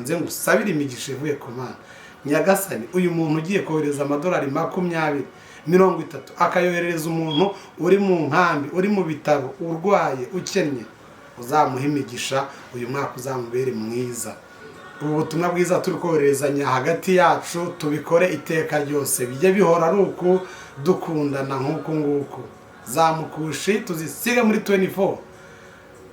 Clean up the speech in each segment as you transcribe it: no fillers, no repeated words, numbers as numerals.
Nze ngusabire imigisha ivuye ku Mana. Nyagasani, uyu muntu ugiye kohereza amadolari 20, 30, akayoherereza umuntu uri mu nkambi, uri mu bitaro, urwaye, ukennye, uzamuha imigisha, uyu mwaka uzamubere mwiza. Ubu butumwa bwiza turi kohererezanya hagati yacu tubikore iteka ryose, bijye bihora ari uku dukundana nk'uku nguku. Za mukushi tuzisige muri 24,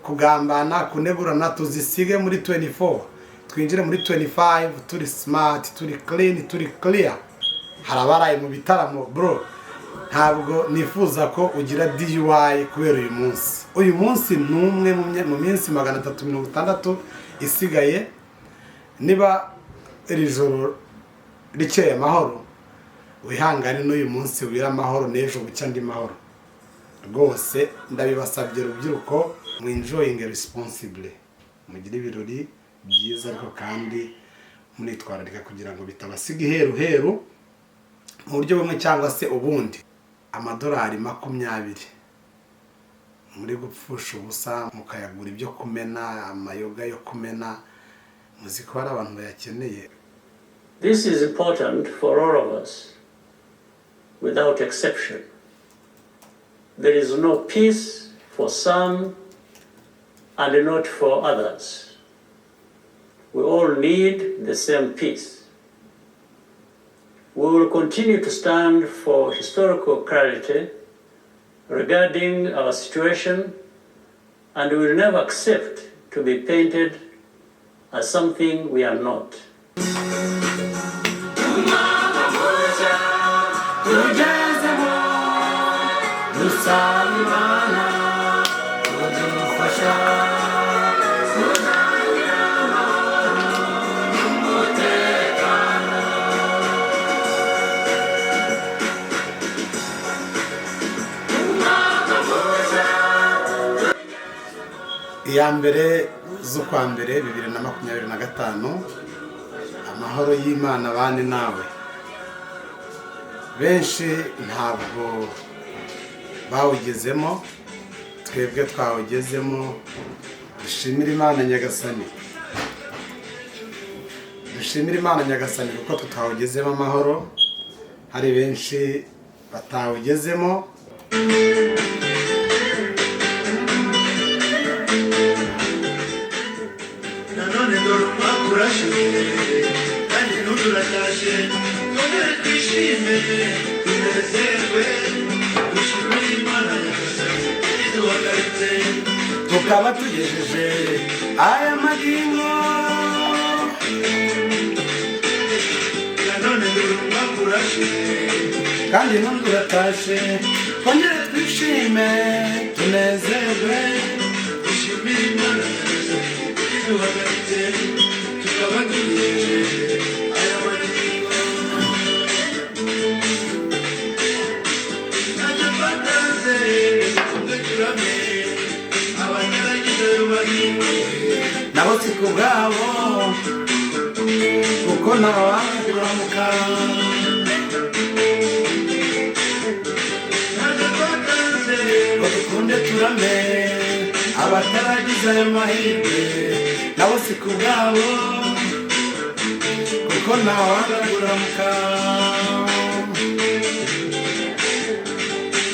kugambana, kunegurana tuzisige muri 24, twinjire muri 25 turi smart, turi clean, turi clear. Hari abaraye mu bitaramo, bro, ntabwo nifuza ko ugira DUI kubera uyu munsi. Uyu munsi ni umwe mu minsi 360 isigaye. Niba iri joro rikeye amahoro, wihangane n'uyu munsi wira amahoro, n'ejo bucya andi mahoro. Rwose ndabibasabye rubyiruko, mwenjoyinge responsibly, mugire ibirori byiza, ariko kandi munitwararika kugira ngo bitabasiga iheruheru mu buryo bumwe cyangwa se ubundi. Amadolari 20 muri gupfusha ubusa mukayagura ibyo kumena, amayoga yo kumena, muzi ko hari abantu bayakeneye. This is important for all of us, without exception. There is no peace for some and not for others. We all need the same peace. We will continue to stand for historical clarity regarding our situation, and we will never accept to be painted as something we are not. Tugezemo dusaba Imana kudufasha kuzagira amahoro n'umutekano. Umwaka mushya. Iya mbere z'ukwa mbere 2025, amahoro y'Imana bane nawe. Benshi ntabwo bawugezemo, twebwe twawugezemo. Dushimire Imana Nyagasani, dushimire Imana Nyagasani kuko tutawugezemo amahoro, hari benshi batawugezemo. Nanone dore umwaka urashize kandi n'undi uratashe. Twongere twishime, tunezerwe, dushimire Imana Nyagasani iduhagaritse tukaba tugejeje aya magingo. Nanone dore umwaka urashize kandi n'undi uratashe, twongere twishime, tunezerwe, dushimire Imana Nyagasani iduhagaritse tukaba tugejeje aya magingo. Ntacyo twatanze dukunde turame abataragize ayo mahirwe nabo si ku bwabo, kuko ntawanga kuramuka. Ntacyo twatanze ngo dukunde turame abataragize ayo mahirwe, nabo si ku bwabo, kuko ntawanga kuramuka.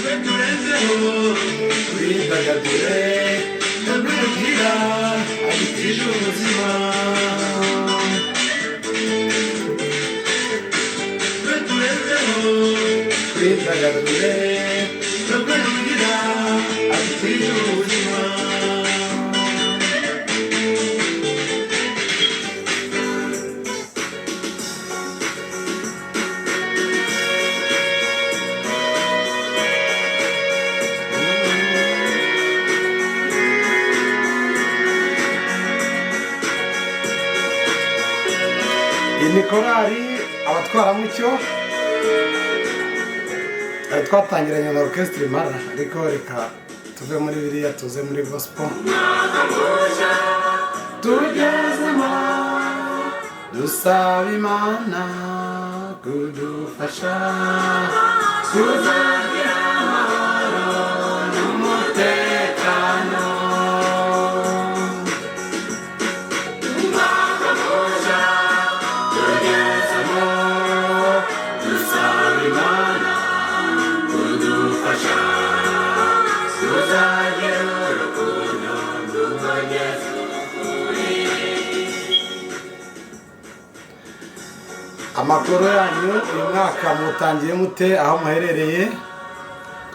Twe turenzeho twidagadure, twebwe rugira agitije ubuzima. Twe turenzeho Twidagadure, twebwe rugira agitije ubuzima. Iyi ni korali Abatwaramucyo. Twatangiranye na orchestre Impala, ariko reka tuve muri biriya tuze muri gospel. Tugezemo dusaba Imana kudufasha kuzagira amahoro n'umutekano. Umwaka mushya. Amakuru yanyu, uyu mwaka mutangiye mute aho muherereye?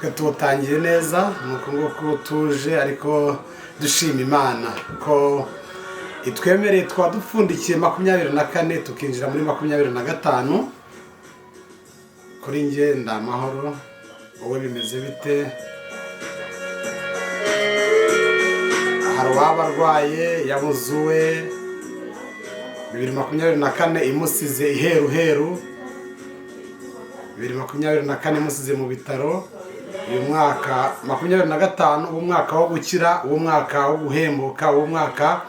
Twe tuwutangiye neza, ni uku nguku tuje, ariko dushima Imana ko itwemereye twaba dupfundikiye 24 tukinjira muri 25. Kuri njye ndi amahoro, wowe bimeze bite? Hari uwaba arwaye, yabuze uwe, 2024 imusize iheruheru, 2024 imusize mu bitaro. Uyu mwaka 25 uw'umwaka wo gukira, uw'umwaka wo guhembuka, uw'umwaka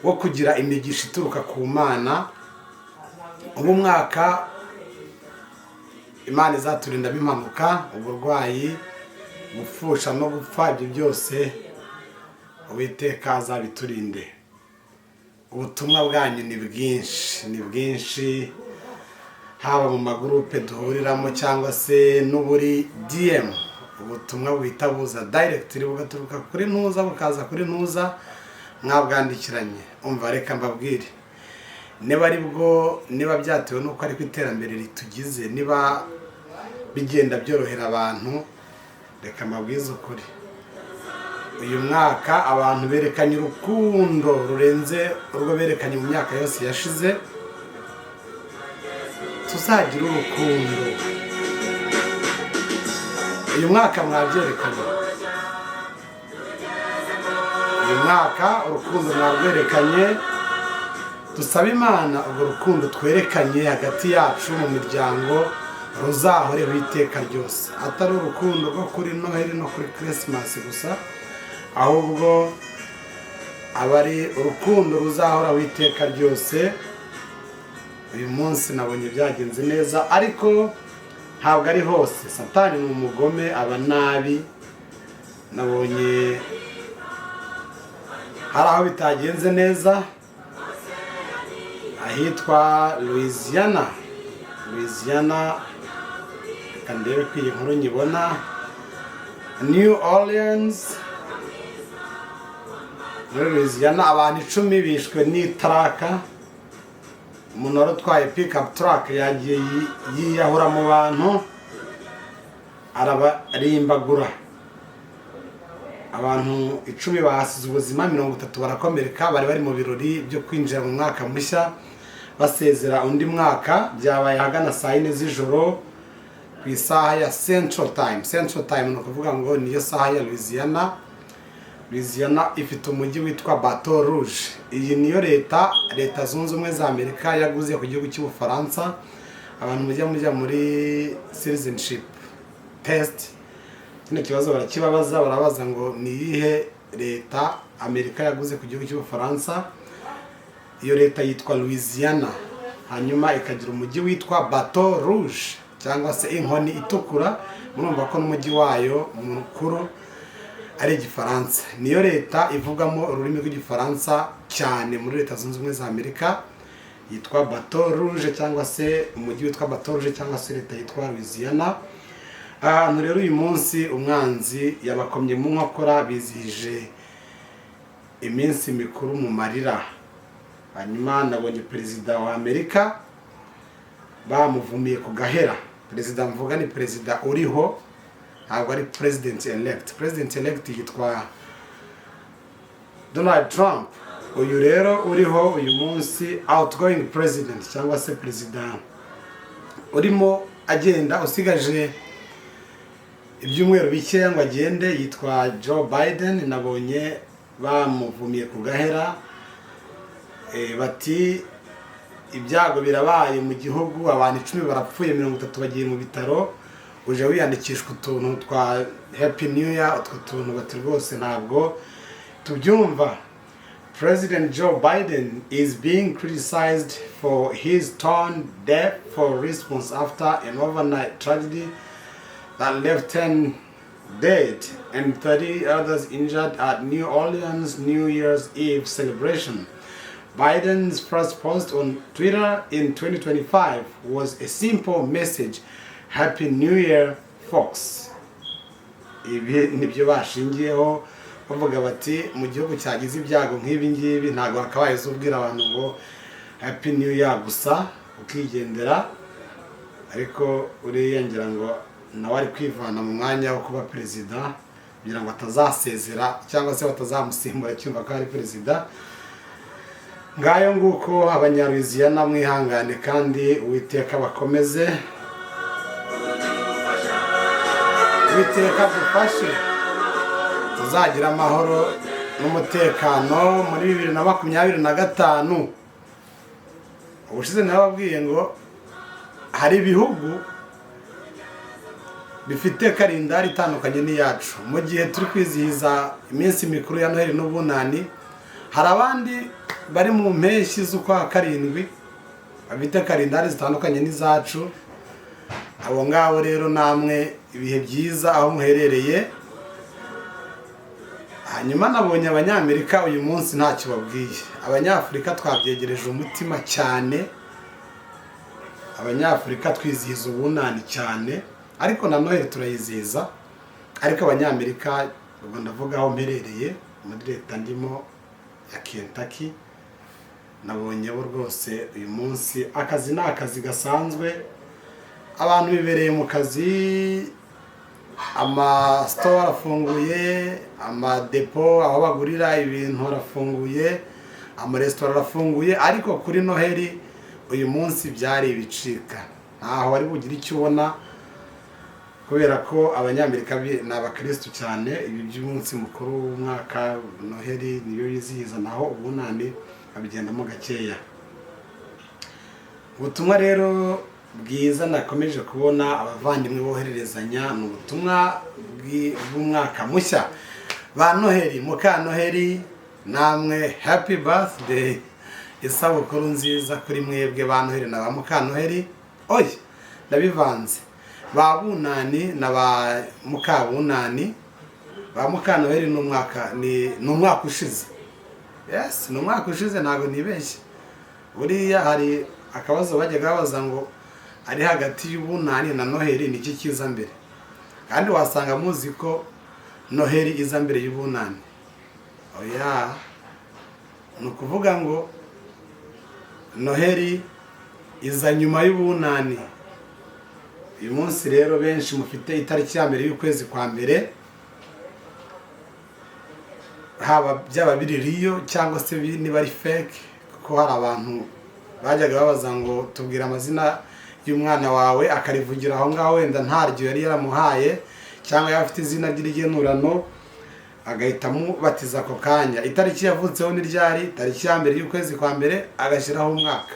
wo kugira imigisha ituruka ku Mana, uw'umwaka Imana izaturindamo impanuka, uburwayi, gupfusha no gupfa. Ibyo byose Uwiteka azabiturinde. Ubutumwa bwanyu ni bwinshi, ni bwinshi, haba mu magurupe duhuriramo cyangwa se n'uburi DM. Ubutumwa buhita buza direct, bugaturuka kuri ntuza bukaza kuri ntuza mwabwandikiranye. Umva, reka mbabwire, niba ari bwo, niba byatewe n'uko ariko iterambere ritugize, niba bigenda byorohera abantu, reka mbabwize ukuri: uyu mwaka abantu berekanye urukundo rurenze urwo berekanye mu myaka yose yashize. Tuzagira urukundo. Uyu mwaka mwabyerekanye, uyu mwaka urukundo mwarwerekanye. Dusaba Imana urwo rukundo twerekanye hagati yacu mu miryango ruzahoreho iteka ryose, atari urukundo rwo kuri Noheli no kuri Kirisimasi gusa, ahubwo aba ari urukundo ruzahoraho iteka ryose. Uyu munsi nabonye byagenze neza, ariko ntabwo ari hose. Satani ni umugome, aba nabi. Nabonye hari aho bitagenze neza, ahitwa Louisiana. Louisiana, reka ndebe ko iyi nkuru nyibona. New Orleans muri Louisiana, abantu 10 bishwe n'itaraka. Umuntu wari utwaye pickup truck yagiye yiyahura mu bantu, arabarimbagura. Abantu 10 bahasize ubuzima, 30 barakomereka. Bari bari mu birori byo kwinjira mu mwaka mushya, basezera undi mwaka. Byabaye ahagana saa 4 z'ijoro ku isaha ya Central Time. Central Time ni ukuvuga ngo niyo saha ya Louisiana. Louisiana ifite umujyi witwa Baton Rouge. Iyi niyo leta Leta Zunze Ubumwe za Amerika yaguze ku gihugu cy'Ubufaransa. Abantu mujya muri citizenship test, kino kibazo barakibabaza, barabaza ngo ni iyihe leta Amerika yaguze ku gihugu cy'Ubufaransa? Iyo leta yitwa Louisiana, hanyuma ikagira umujyi witwa Baton Rouge cyangwa se inkoni itukura. Murumva ko n'umujyi wayo mukuru ari Igifaransa. Niyo leta ivugamo ururimi rw'Igifaransa cyane muri Leta Zunze Ubumwe za Amerika, yitwa Baton Rouge cyangwa se umujyi witwa Baton Rouge cyangwa se leta yitwa Louisiana. Ahantu rero uyu munsi umwanzi yabakomye mu nkokora, bizihije iminsi mikuru mu marira. Hanyuma nabonye perezida wa Amerika bamuvumiye ku gahera. Perezida mvuga ni perezida uriho, ntabwo ari president elect. President elect yitwa Donald Trump. Uyu rero uriho uyu munsi, outgoing president cyangwa se perezida urimo agenda, usigaje ibyumweru bikeya ngo agende, yitwa Joe Biden. Nabonye bamuvumiye ku gahera, bati ibyago birabaye mu gihugu, abantu 10 barapfuye, 30 bagiye mu bitaro, uje wiyandikishwa utuntu twa Happy New Year, utwo tuntu. Bati rwose ntabwo tubyumva. President Joe Biden is being criticized for his tone deaf for response after an overnight tragedy that left 10 dead and 30 others injured at New Orleans New Year's Eve celebration. Biden's first post on Twitter in 2025 was a simple message: "Happy New Year, folks." Ibi nibyo bashingiyeho bavuga bati mu gihugu cyagize ibyago nk'ibi ngibi, ntabwo hakabaye ubwira abantu ngo Happy New Year gusa. Ukigendera. Ariko uriya ngira ngo nawe ari kwivana mu mwanya wo kuba perezida kugira ngo atazasezera cyangwa se batazamusimbura cyumva ko ari perezida. Ngayo nguko, Abanyalouisiana mwihangane kandi Uwiteka bakomeze, Uwiteka dufashe tuzagira amahoro n'umutekano muri 2025. Ubushize nababwiye ngo hari ibihugu bifite kalendari itandukanye n'iyacu. Mu gihe turi kwizihiza iminsi mikuru ya Noheli n'Ubunani, hari abandi bari mu mpeshyi z'ukwa karindwi bafite kalendari zitandukanye n'izacu. Abo ngabo rero namwe ibihe byiza aho muherereye. Hanyuma nabonye Abanyamerika uyu munsi ntacyo babwiye Abanyafurika. Twabyegereje umutima cyane. Abanyafurika twizihiza Ubunani cyane, ariko na Noheli turayizihiza. Ariko Abanyamerika, ubwo ndavuga aho mperereye muri leta ndimo ya Kentucky, nabonye bo rwose uyu munsi akazi ni akazi gasanzwe, abantu bibereye mu kazi, amasitowa arafunguye, amadepo aho bagurira ibintu arafunguye, amaresitora arafunguye. Ariko kuri Noheli uyu munsi byari ibicika, ntaho wari bugire icyo ubona, kubera ko Abanyamerika ni abakirisitu cyane. Ibi by'umunsi mukuru w'umwaka, Noheli, niyo bizihiza, naho Ubunani babigendamo gakeya. Ubutumwa rero bwiza nakomeje kubona abavandimwe bohererezanya ni ubutumwa bw'umwaka mushya. Ba Noheli, muka Noheli, namwe happy birthday, isabukuru nziza kuri mwebwe ba Noheli na ba muka Noheli. Oya, ndabivanze, ba Bunani na ba muka Bunani. Ba muka Noheli ni umwaka ushize. Yes, ni umwaka ushize, ntabwo nibeshye. Buriya hari akabazo bajyaga babaza ngo ari hagati y'Ubunani na Noheli, niki kiza mbere? Kandi wasanga muzi ko Noheli iza mbere y'Ubunani. Oya, ni ukuvuga ngo Noheli iza nyuma y'Ubunani. Uyu munsi rero benshi mufite itariki ya mbere y'ukwezi kwa mbere, haba byaba biri real cyangwa se niba ari fake, kuko hari abantu bajyaga babaza ngo tubwire amazina y'umwana wawe, akarivugira aho ngaho, wenda ntaryo yari yaramuhaye cyangwa yaba afite izina ry'irigenurano agahita amubatiza ako kanya. Itariki yavutseho ni ryari? Tariki ya mbere y'ukwezi kwa mbere, agashyiraho umwaka.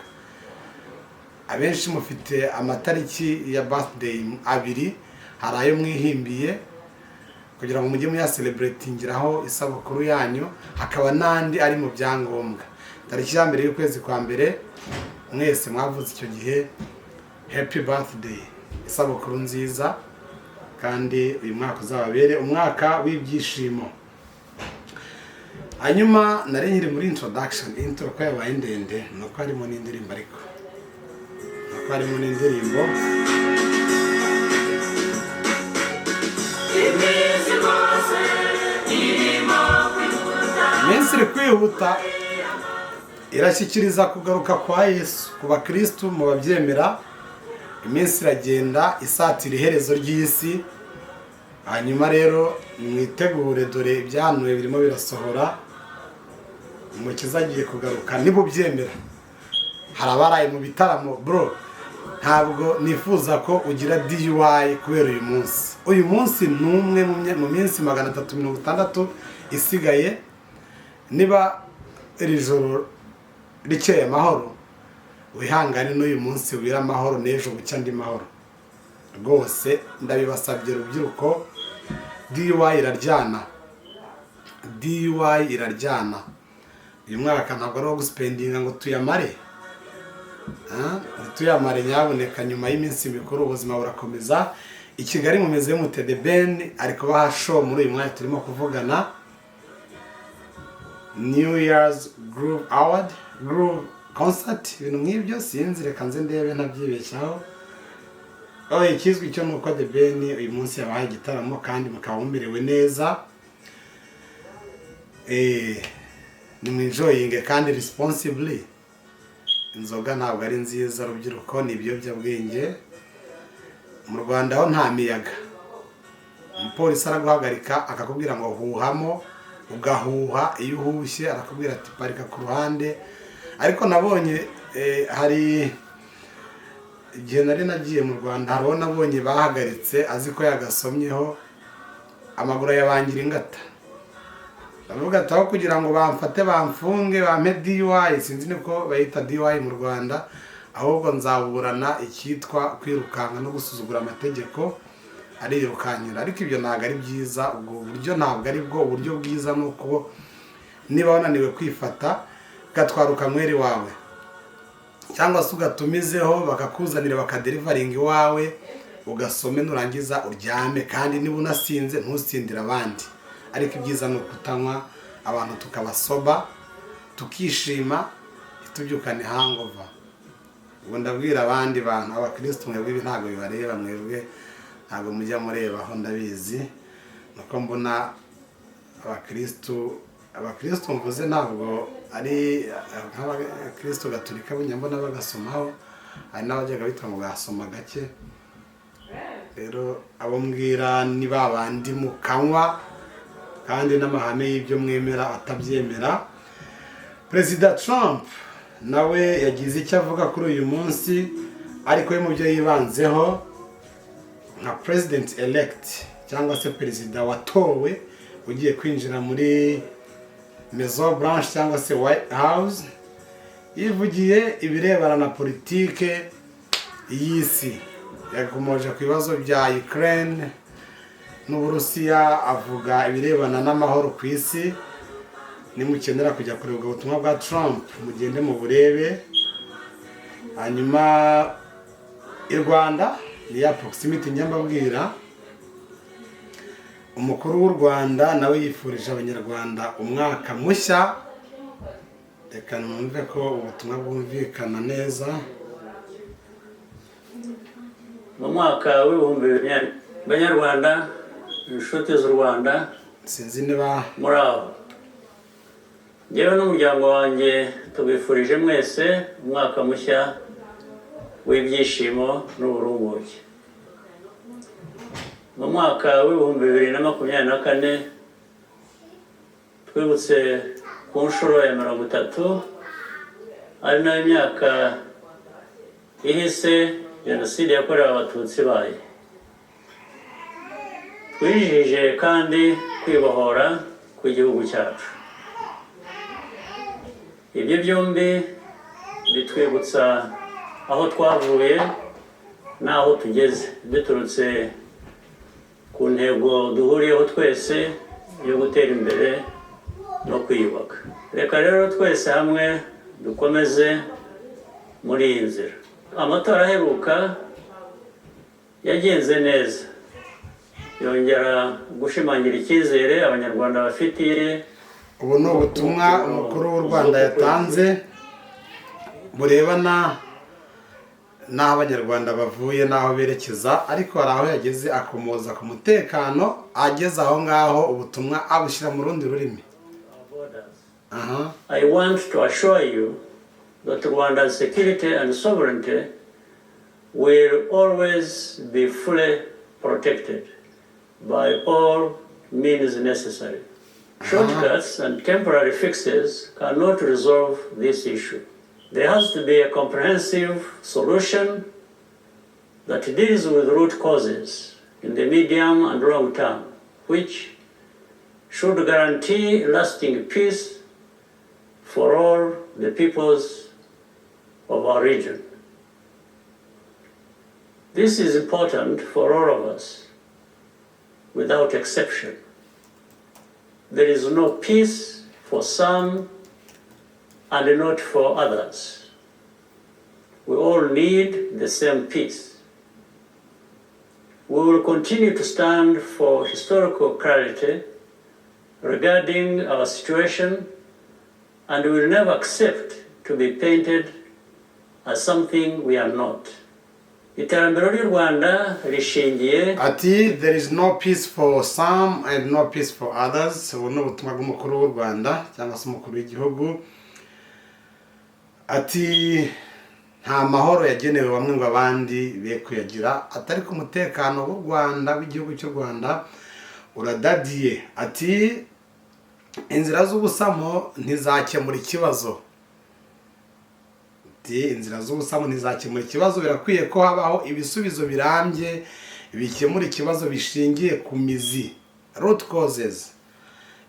Abenshi mufite amatariki ya birthday abiri. Hari ayo mwihimbiye kugira ngo mujye muyacelebratingiraho isabukuru yanyu, hakaba n'andi ari mu byangombwa. Tariki ya mbere y'ukwezi kwa mbere, mwese mwavutse icyo gihe, happy birthday, isabukuru nziza, kandi uyu mwaka uzababere umwaka w'ibyishimo. Hanyuma nari nkiri muri introduction, intro ko yabaye ndende ni uko harimo n'indirimbo, ariko ni uko harimo n'indirimbo. Iminsi rwose irimo kwihuta. Iminsi iri kwihuta, irashyikiriza kugaruka kwa Yesu. Ku bakirisitu, mu babyemera, iminsi iragenda isatira iherezo ry'isi. Hanyuma rero mwitegure, dore ibyahanuwe birimo birasohora, Umukiza agiye kugaruka. Niba ubyemera, hari abaraye mu bitaramo. Bro, ntabwo nifuza ko ugira DUI kubera uyu munsi. Uyu munsi ni umwe mu minsi 360 isigaye. Niba iri joro rikeye amahoro, wihangane n'uyu munsi wira amahoro, n'ejo bucya andi mahoro. Rwose ndabibasabye rubyiruko, DUI iraryana, DUI iraryana. Uyu mwaka ntabwo ari uwo guspendinga ngo tuyamare. Ah, ntituyamare nyabuneka. Nyuma y'iminsi mikuru ubuzima burakomeza. I Kigali mumeze mute? The Ben ari kubaha show muri uyu mwanya turimo kuvugana, New Year's Groove Award, Groove Concert, ibintu nk'ibyo, sinzi, reka nze ndebe ntabyibeshyaho. Oh, ikizwi cyo ni uko The Ben uyu munsi yabahaye igitaramo kandi mukaba mumerewe neza. Ni mwenjoyinge kandi responsibly. Inzoga ntabwo ari nziza, rubyiruko, ni ibiyobyabwenge. Mu Rwanda ho nta miyaga. Umupolisi araguhagarika akakubwira ngo huhamo, ugahuha. Iyo uhushye arakubwira ati "Parika ku ruhande." Ariko nabonye hari igihe nari nagiye mu Rwanda, hari uwo nabonye bahagaritse azi ko yagasomyeho, amaguru yabangira ingata. Ndavuga ati aho kugira ngo bamfate, bamfunge, bampe DUI, sinzi niko bayita DUI mu Rwanda, ahubwo nzaburana icyitwa kwirukanka no gusuzugura amategeko. Arirukankira. Ariko ibyo ntabwo ari byiza, ubwo buryo ntabwo ari bwo. Uburyo bwiza ni uko niba wananiwe kwifata, gatwara ukanywera iwawe, cyangwa se ugatumizeho bakakuzanira, bakadeliveringa iwawe, ugasome, nurangiza uryame. Kandi niba unasinze ntusindire abandi. Ariko ibyiza ni ukutanywa, abantu tukabasoba, tukishima, ntitubyukane hangover. Ubwo ndabwira abandi bantu, abakirisitu, mwebwe ibi ntabwo bibareba, mwebwe ntabwo mujya murebaho, ndabizi. Nuko mbona abakirisitu mvuze ntabwo ari nk'abakirisitu gatolika, bunya mbona bagasomaho, hari n'abajyaga bitwa ngo gasoma gake. Rero abo mbwira ni ba bandi mukanywa kandi n'amahame y'ibyo mwemera atabyemera. Perezida Trump nawe yagize icyo avuga kuri uyu munsi, ariko we mu byo yibanzeho nka president elect, cyangwa se perezida watowe ugiye kwinjira muri Maison Blanche cyangwa se White House, yivugiye ibirebana na politike y'isi. Yakomoje ku bibazo bya Ukraine n'Uburusiya, avuga ibirebana n'amahoro ku isi. Nimukenera kujya kureba ubwo butumwa bwa Trump, mugende mu burebe. Hanyuma i Rwanda ni ya proximity njya mbabwira. Umukuru w'u Rwanda nawe yifurije Abanyarwanda umwaka mushya. Reka numve ko ubutumwa bwumvikana neza. Mu mwaka w'ibihumbi bibiri, Banyarwanda, inshuti z'u Rwanda, Sinzi niba muri aho. Njyewe n'umuryango wanjye tubifurije mwese umwaka mushya w'ibyishimo n'uburumbuke. Mu mwaka wa 2024 twibutse ku nshuro ya 30, ari nayo myaka ihise Jenoside yakorewe Abatutsi ibaye. Twijihije kandi kwibohora kw'igihugu cyacu. Ibyo byombi bitwibutsa aho twavuye n'aho tugeze, biturutse ku ntego duhuriyeho twese yo gutera imbere no kwiyubaka. Reka rero twese hamwe dukomeze muri iyi nzira. Amatora aheruka yagenze neza, yongera gushimangira icyizere Abanyarwanda bafitiye Ubu ni ubutumwa umukuru w'u Rwanda yatanze burebana n'aho Abanyarwanda bavuye n'aho berekeza. Ariko hari aho yageze akomoza ku mutekano. Ageze aho ngaho ubutumwa abushyira mu rundi rurimi. Aha. I want to assure you that Rwanda's security and sovereignty will always be fully protected by all means necessary. Shortcuts and temporary fixes cannot resolve this issue. There has to be a comprehensive solution that deals with root causes in the medium and long term, which should guarantee lasting peace for all the peoples of our region. This is important for all of us, without exception. There is no peace for some and not for others. We all need the same peace. We will continue to stand for historical clarity regarding our situation and we will never accept to be painted as something we are not. Iterambere ry'u Rwanda rishingiye Ati "There is no peace for some and no peace for others." Ubu ni ubutumwa bw'umukuru w'u Rwanda cyangwa se umukuru w'igihugu. Ati nta mahoro yagenewe bamwe ngo abandi be kuyagira, atari ku mutekano w'u Rwanda, w'igihugu cy'u Rwanda uradadiye. Ati inzira z'ubusamo ntizakemura ikibazo. Ati inzira z'ubusamo ntizakemura ikibazo, birakwiye ko habaho ibisubizo birambye bikemura ikibazo bishingiye ku mizi, root causes,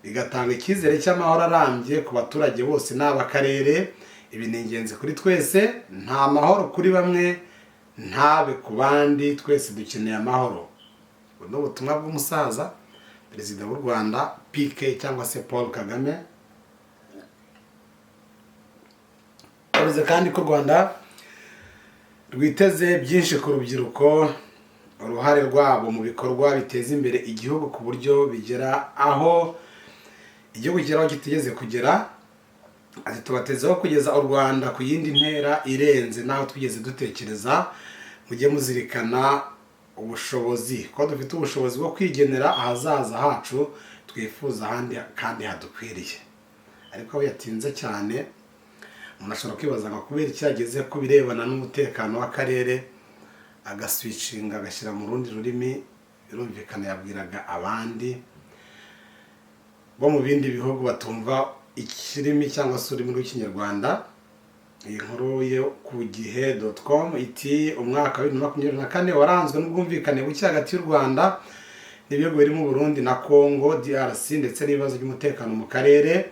bigatanga icyizere cy'amahoro arambye ku baturage bose n'ab'akarere. Ibi ni ingenzi kuri twese. Nta mahoro kuri bamwe ntabe ku bandi, twese dukeneye amahoro. Ubu ni ubutumwa bw'umusaza Perezida w'u Rwanda PK cyangwa se Paul Kagame. Yavuze kandi ko u Rwanda rwiteze byinshi ku rubyiruko, uruhare rwabo mu bikorwa biteza imbere igihugu ku buryo bigera aho igihugu kigeraho kitigeze kugera. Ati tubatezeho kugeza u Rwanda ku yindi ntera irenze n'aho twigeze dutekereza. Mujye muzirikana ubushobozi, ko dufite ubushobozi bwo kwigenera ahazaza hacu twifuza ahandi kandi hadukwiriye. Ariko aho yatinze cyane, umuntu ashobora kwibaza ngo kubera icyo yageze ku birebana n'umutekano w'akarere agaswicinga agashyira mu rundi rurimi? Birumvikana yabwiraga abandi bo mu bindi bihugu batumva ikirimi cyangwa se ururimi rw'Ikinyarwanda. Iyi nkuru yo ku Igihe.com iti umwaka wa 2024 waranzwe n'ubwumvikane buke hagati y'u Rwanda n'ibihugu birimo Burundi na Congo DRC, ndetse n'ibibazo by'umutekano mu karere.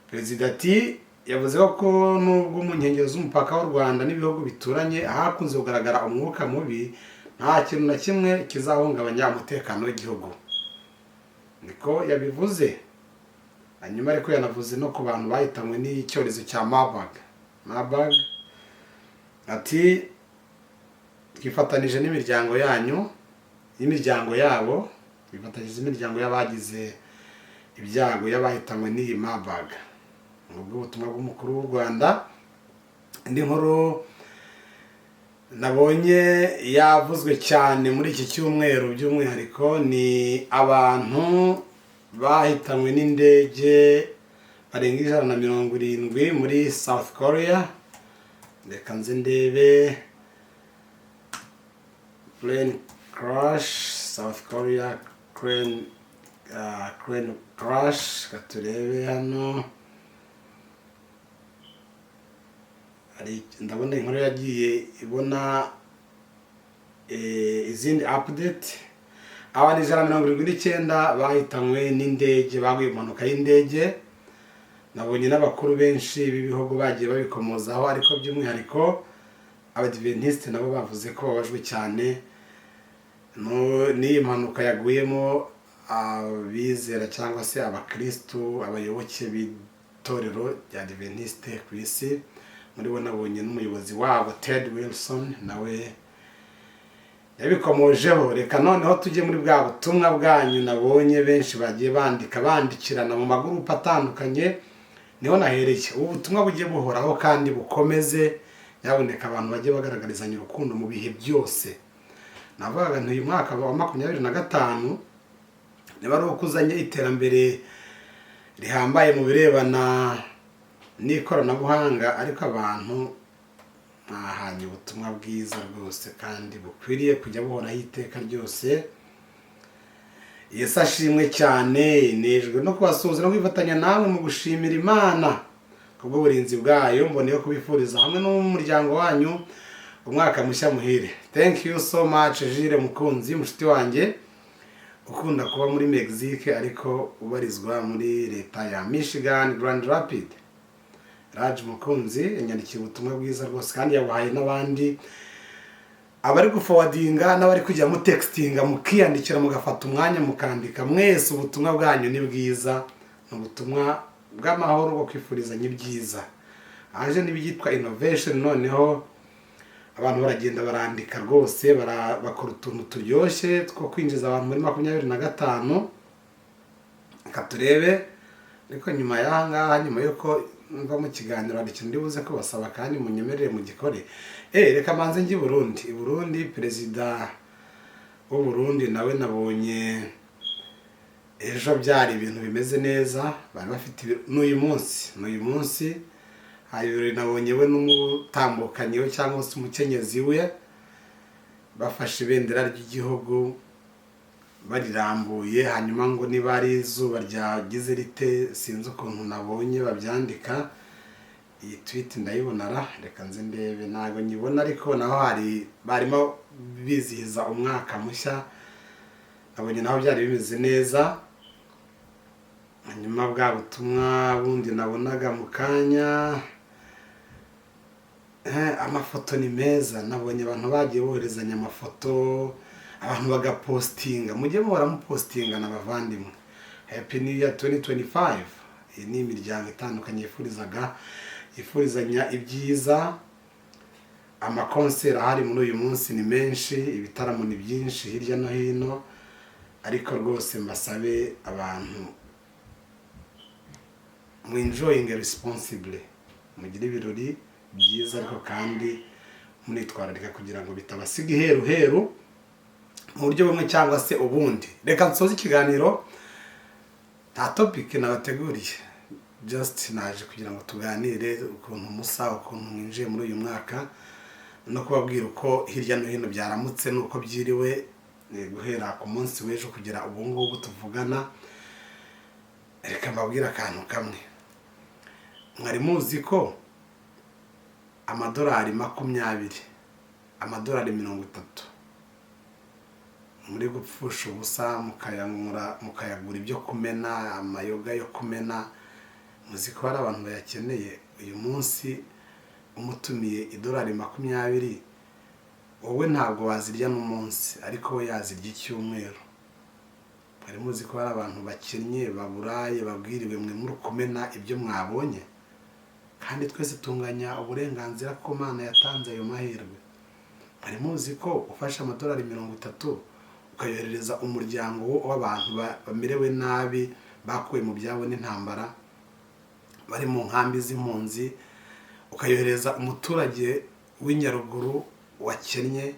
Perezida ati yavuze ko nubwo mu nkengero z'umupaka w'u Rwanda n'ibihugu bituranye hakunze kugaragara umwuka mubi, nta kintu na kimwe kizahungabanya umutekano w'igihugu, niko yabivuze. Hanyuma ariko yanavuze no ku bantu bahitanywe n'icyorezo cya Marburg. Marburg, ati twifatanije n'imiryango yanyu, n'imiryango yabo, twifatanyije n'imiryango y'abagize ibyago, y'abahitanywe n'iyi Marburg. Ubwo ubutumwa bw'umukuru w'u Rwanda. Indi nkuru nabonye yavuzwe cyane muri iki cyumweru by'umwihariko ni abantu bahitanywe n'indege barenga 170 muri South Korea. Reka nze ndebe plane crash South Korea, plane crash. Reka turebe hano. Ndabona inkuru yagiye ibona izindi update. Abantu 179 bahitanywe n'indege, baguye mu mpanuka y'indege. Nabonye n'abakuru benshi b'ibihugu bagiye babikomozaho, ariko by'umwihariko Abadiventisite nabo bavuze ko bababajwe cyane n'iyi mpanuka yaguyemo abizera cyangwa se abakirisitu, abayoboke b'itorero rya Adiventisite ku isi. Muri bo nabonye n'umuyobozi wabo Ted Wilson nawe yabikomojeho. Reka noneho tujye muri bwa butumwa bwanyu nabonye benshi bagiye bandika, bandikirana mu magurupe atandukanye. Niho nahereye. Ubu butumwa bugiye buhoraho kandi bukomeze. Nyaboneka abantu bajye bagaragarizanya urukundo mu bihe byose. Navugaga nti uyu mwaka wa 25 niba ari uko uzanye iterambere rihambaye mu birebana n'ikoranabuhanga, ariko abantu mwahanye ubutumwa bwiza rwose kandi bukwiriye kujya buhoraho iteka ryose. Yesu ashimwe cyane. Nejwe no kubasuhuza no kwifatanya namwe mu gushimira Imana kubw'uburinzi bwayo. Mboneyeho kubifuriza hamwe n'umuryango wanyu umwaka mushya muhire. Thank you so much, Jire Mukunzi, mushuti wanjye ukunda kuba muri Mexique ariko ubarizwa muri leta ya Michigan, Grand Rapid. Raj Mukunzi yanyandikiye ubutumwa bwiza rwose kandi yabuhaye n'abandi, abari guforwardinga n'abari kujya mutextinga, mukiyandikira, mugafata umwanya mukandika. Mwese ubutumwa bwanyu ni bwiza, ni ubutumwa bw'amahoro bwo kwifurizanya ibyiza. Haje n'ibyitwa innovation, noneho abantu baragenda barandika rwose, bakora utuntu turyoshye two kwinjiza abantu muri 25. Reka turebe. Ariko nyuma y'aha ngaha, nyuma y'uko mva mu kiganiro, hari ikintu ndi buze kubasaba kandi munyemerere mugikore. Reka manze njye i Burundi. I Burundi, perezida w'u Burundi nawe nabonye ejo byari ibintu bimeze neza, bari bafite n'uyu munsi Hari ibirori nabonye we n'umutambukanyi we cyangwa se umukenyezi we bafashe ibendera ry'igihugu barirambuye, hanyuma ngo niba ari izuba ryagize rite, sinzi ukuntu nabonye babyandika. Iyi tweet ndayibona ra, reka nze ndebe, ntabwo nyibona, ariko naho hari barimo bizihiza umwaka mushya, nabonye naho byari bimeze neza. Hanyuma bwa butumwa bundi nabonaga mu kanya, amafoto ni meza, nabonye abantu bagiye boherezanya amafoto, abantu bagapostinga. Mujye muhora mupostinga n'abavandimwe, "Happy New Year 2025". Iyi ni imiryango itandukanye yifurizanya ibyiza. Amakonseri ahari muri uyu munsi ni menshi, ibitaramo ni byinshi hirya no hino, ariko rwose mbasabe abantu mwenjoyinge responsibly, mugire ibirori byiza ariko kandi munitwararika kugira ngo bitabasiga iheru heru mu buryo bumwe cyangwa se ubundi. Reka nsoze ikiganiro, nta topic nabateguriye, just naje kugira ngo tuganire ukuntu musa, ukuntu mwinjiye muri uyu mwaka, no kubabwira uko hirya no hino byaramutse n'uko byiriwe, guhera ku munsi w'ejo kugera ubu ngubu tuvugana. Reka mbabwire akantu kamwe. Mwari muzi ko amadolari 20, amadolari 30 muri gupfusha ubusa mukayanyura, mukayagura ibyo kumena, amayoga yo kumena, muzi ko hari abantu bayakeneye? Uyu munsi umutumiye idolari 20, wowe ntabwo wazirya n'umunsi, ariko we yazirya icyumweru. Mwari muzi ko hari abantu bakennye, baburaye, babwiriwe, mwe muri kumena ibyo mwabonye? Kandi twese tunganya uburenganzira ko Mana yatanze ayo mahirwe. Mwari muzi ko ufashe amadolari 30 ukayoherereza umuryango w'abantu bamerewe nabi, bakuwe mu byabo n'intambara, bari mu nkambi z'impunzi, ukayohereza umuturage w'i Nyaruguru wakennye,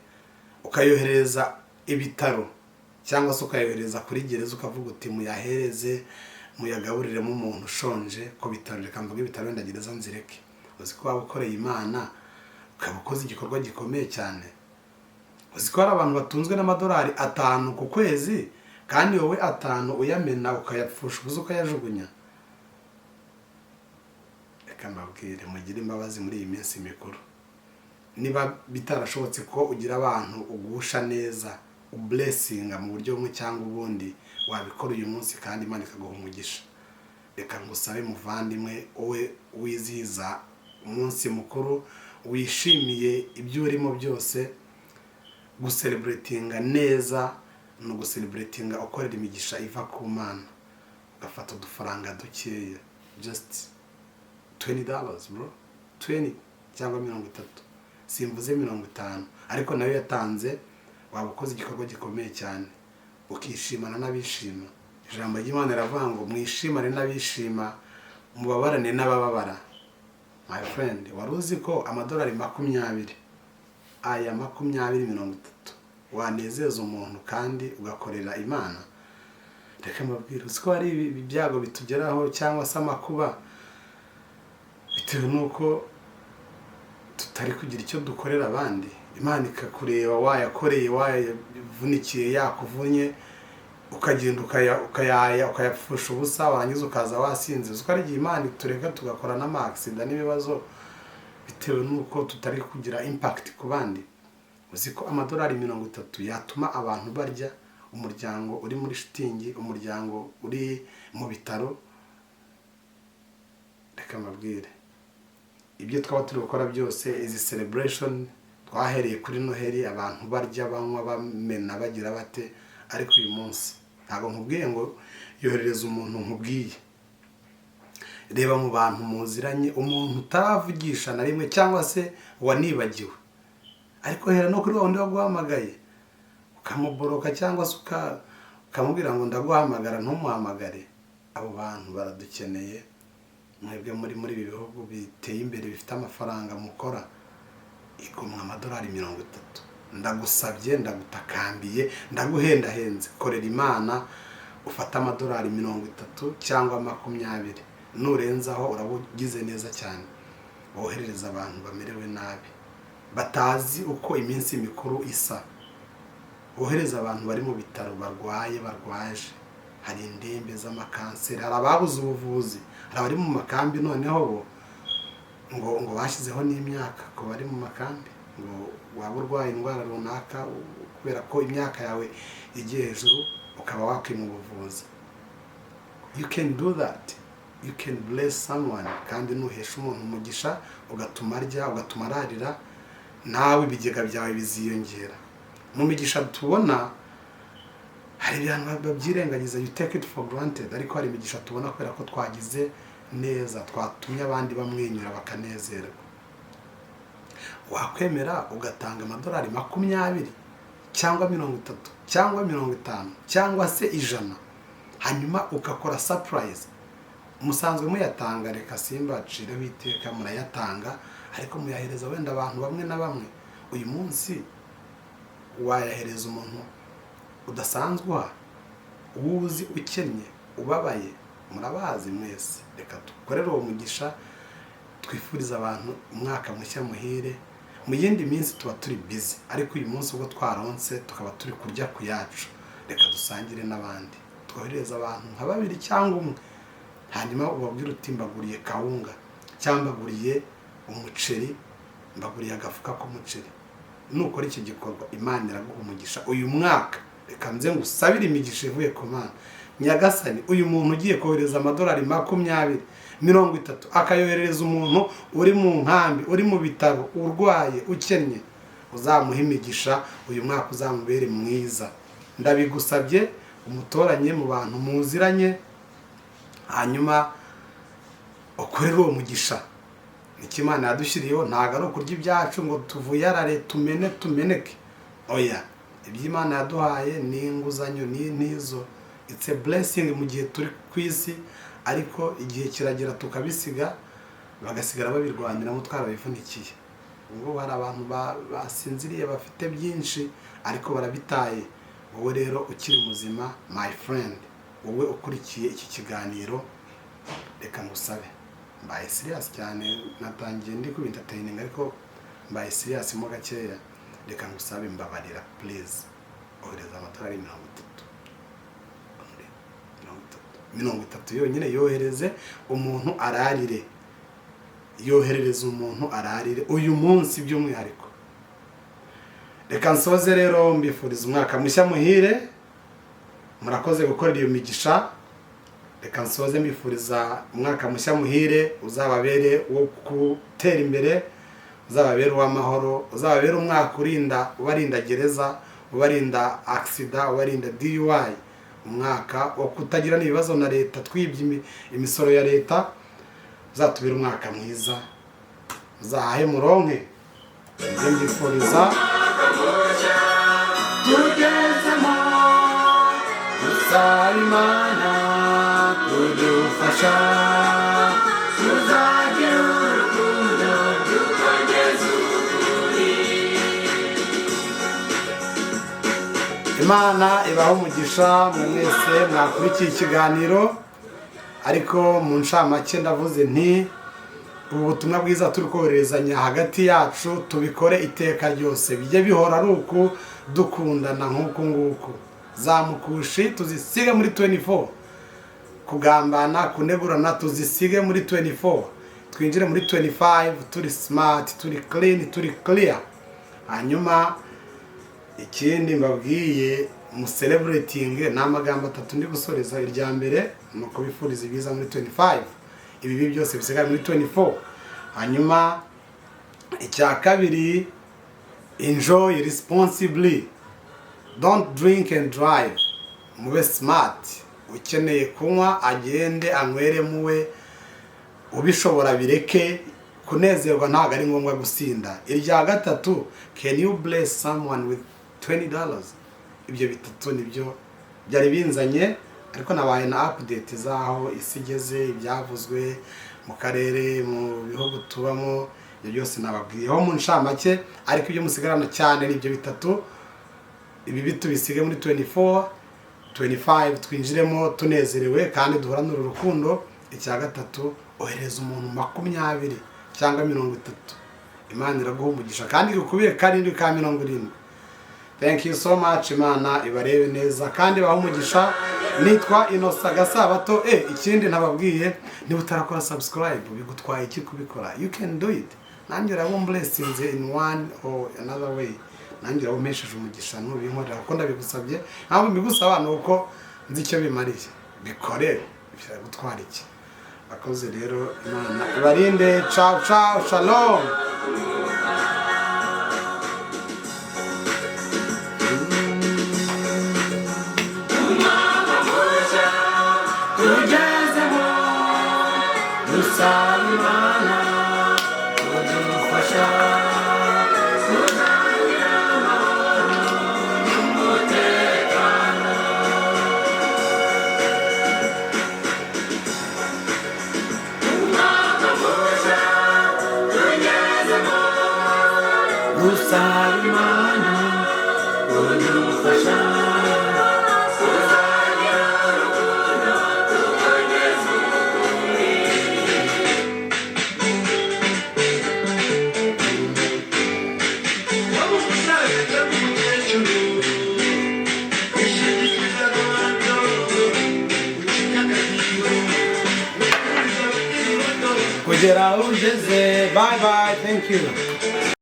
ukayohereza ibitaro cyangwa se ukayohereza kuri gereza, ukavuga uti muyahereze muyagaburiremo umuntu ushonje ku bitaro, reka mvuge ibitaro, wenda gereza nzireke, uzi ko waba ukoreye Imana, ukaba ukoze igikorwa gikomeye cyane? Uzi ko hari abantu batunzwe n'amadolari 5 ku kwezi, kandi wowe 5 uyamena, ukayapfusha ubusa, ukayajugunya? Reka mbabwire, mugire imbabazi muri iyi minsi mikuru. Niba bitarashobotse ko ugira abantu ugusha neza, ublessinga mu buryo bumwe cyangwa ubundi, wabikora uyu munsi kandi Imana ikaguha umugisha. Reka ngusabe muvandimwe, wowe wizihiza umunsi mukuru, wishimiye ibyo urimo byose, gucelebratinga neza ni ugucelebratinga ukorera imigisha iva ku Mana, ugafata udufaranga dukeya, just $20 bro, 20 cyangwa 30, simvuze 50, ariko nayo yatanze, waba ukoze igikorwa gikomeye cyane, ukishimana n'abishima. Ijambo ry'Imana riravuga ngo mwishimane n'abishima, mubabarane n'abababara. My friend, wari uzi ko amadolari 20 aya, 20, 30, wanezeza umuntu kandi ugakorera Imana? Reka mbabwire, uzi ko hari ibyago bitugeraho cyangwa se amakuba bitewe n'uko tutari kugira icyo dukorera abandi? Imana ikakureba, wayakoreye, wayavunikiye, yakuvunnye, ukagenda ukayaya, ukayapfusha ubusa, warangiza ukaza wasinze. Uzi ko hari igihe Imana itureka tugakora n'ama-accident n'ibibazo bitewe n'uko tutari kugira impact ku bandi? Uzi ko amadolari 30 yatuma abantu barya, umuryango uri muri shitingi, umuryango uri mu bitaro? Reka mbabwire, ibyo twaba turi gukora byose, izi celebration twahereye kuri Noheli, abantu barya, banywa, bamena, bagira bate, ariko uyu munsi ntabwo nkubwiye ngo yoherereza umuntu nkubwiye. Reba mu bantu muziranye umuntu utaravugisha na rimwe cyangwa se wanibagiwe, ariko hera no kuri wa wundi waguhamagaye ukamuboroka, cyangwa se ukamubwira ngo ndaguhamagara, ntumuhamagare. Abo bantu baradukeneye. Mwebwe muri ibi bihugu biteye imbere, bifite amafaranga, mukora, igomwa amadolari 30, ndagusabye, ndagutakambiye, ndaguhendahenze, korera Imana, ufate amadolari 30 cyangwa 20, nurenzaho uraba ugize neza cyane. Boherereza abantu bamerewe nabi, batazi uko iminsi mikuru isa. Bohereza abantu bari mu bitaro, barwaye, barwaje. Hari indembe z'amakanseri, hari ababuze ubuvuzi, hari abari mu makambi. Noneho bo ngo bashyizeho n'imyaka ku bari mu makambi, ngo waba urwaye indwara runaka, kubera ko imyaka yawe igiye hejuru, ukaba wakwima ubuvuzi. You can do that, you can bless someone. Kandi nuhesha umuntu umugisha, ugatuma arya, ugatuma ararira, nawe ibigega byawe biziyongera. Mu migisha tubona, hari ibintu babyirengagiza, you take it for granted, ariko hari imigisha tubona kubera ko twagize neza, twatumye abandi bamwenyura, bakanezerwa. Wakwemera ugatanga amadolari 20 cyangwa 30 cyangwa 50 cyangwa se 100, hanyuma ugakora surprise? Musanzwe muyatanga, reka simbacireho iteka, murayatanga, ariko muyahereza wenda abantu bamwe na bamwe. Uyu munsi wayahereza umuntu udasanzwe uha, uwo uzi ukennye, ubabaye, murabazi mwese. Reka dukorere uwo mugisha, twifuriza abantu umwaka mushya muhire. Mu yindi minsi tuba turi busy, ariko uyu munsi ubwo twaronse, tukaba turi kurya ku yacu, reka dusangire n'abandi. Twoherereza abantu nka babiri cyangwa umwe, hanyuma ubabwire uti: "Mbaguriye kawunga," cyangwa "Mbaguriye umuceri, mbaguriye agafuka k'umuceri." Nukora iki gikorwa, Imana iraguha umugisha uyu mwaka. Reka nze ngusabire imigisha ivuye ku Mana. Nyagasani, uyu muntu ugiye kohereza amadolari 20, 30, akayoherereza umuntu uri mu nkambi, uri mu bitaro, urwaye, ukennye, uzamuha imigisha. Uyu mwaka uzamubere mwiza. Ndabigusabye, umutoranye mu bantu muziranye, hanyuma ukorere uwo mugisha. Icyo Imana yadushyiriyeho ntabwo ari ukurya ibyacu ngo tuvuyarare, tumene, tumeneke. Oya, ibyo Imana yaduhaye ni inguzanyo, ni intizo, it's a blessing mu gihe turi ku isi, ariko igihe kiragera tukabisiga, bagasigara babirwaniramo twarabivunikiye. Ubwo hari abantu basinziriye bafite byinshi, ariko barabitaye. Wowe rero ukiri muzima, my friend, wowe ukurikiye iki kiganiro, reka ngusabe. Mbaye serious cyane, natangiye ndi kubi entertaining, ariko mbaye serious mo gakeya. Reka ngusabe, mbabarira, please, ohereza amadolari 30, 30, 30 yonyine. Yohereze umuntu ararire, yoherereza umuntu ararire uyu munsi by'umwihariko. Reka nsoze rero mbifuriza umwaka mushya muhire. Murakoze gukorera iyo migisha. Reka nsoze mbifuriza umwaka mushya muhire, uzababere wo gutera imbere, uzababere uw'amahoro, uzababere umwaka urinda, ubarinda gereza, ubarinda accident, ubarinda DUI, umwaka wo kutagirana ibibazo na leta twibye imisoro ya leta. Uzatubere umwaka mwiza, uzahahe muronke. Ibyo mbifuriza. Tugezemo, dusaba Imana kudufasha, tuzagira urukundo dukongeza ukuri. Imana ibaho umugisha mwe mwese mwakurikiye ikiganiro. Ariko mu ncamake ndavuze nti: ubu butumwa bwiza turi kohererezanya hagati yacu, tubikore iteka ryose, bijye bihora ari uku, dukundana nk'uku nguku. Za mukushi tuzisige muri 24, kugambana, kunegurana tuzisige muri 24, twinjire muri 25 turi smart, turi clean, turi clear. Hanyuma ikindi mbabwiye, mu celebrating, ni amagambo atatu ndi gusoreza. Irya mbere ni ukubifuriza ibyiza muri 25, ibibi byose bisigaye muri 24. Hanyuma icya kabiri, enjoy responsibly, don't drink and drive. Mube smart. Ukeneye kunywa agende anywere muwe, ubishobora bireke. Kunezerwa ntabwo ari ngombwa gusinda. Irya gatatu, can you bless someone with $20? Ibyo bitatu nibyo byari binzanye, ariko nabaye na update z'aho isi igeze, ibyavuzwe mu karere, mu bihugu tubamo, ibyo byose nababwiyeho mu ncamake. Ariko ibyo musigarana cyane ni ibyo bitatu: ibibi tubisige muri 24, 25 twinjiremo tunezerewe kandi duhoranire urukundo. Icya gatatu, ohereza umuntu 20. cyangwa 30, Imana iraguha umugisha kandi igukubiye karindwi ka 70. Thank you so much. Imana ibarebe neza kandi bahe umugisha. Nitwa Inosa Gasabato. Ikindi ntababwiye, niba utarakora subscribe, bigutwaye iki kubikora? You can do it. Nanjye uraba blessings in one or another way, nanjye uraba umpesheje umugisha nubinkorera, kuko ndabigusabye. Ntabwo mbigusaba, ni uko nzi icyo bimariye. Bikore, biragutwara iki? Akoze rero, Imana ibarinde. Ciao ciao, shalom. Tugezemo, dusaba Imana kudufasha kuzagira amahoro n'umutekano. Umwaka mushya tugezemo, dusaba Imana kudufasha kuzagira urukundo tukageza ukuri. Waba umusaza cyangwa umukecuru, wishingikiriza rubando, ucinya akadiho, wifuriza abakiri bato. Kugera aho ugeze. Bye bye, thank you.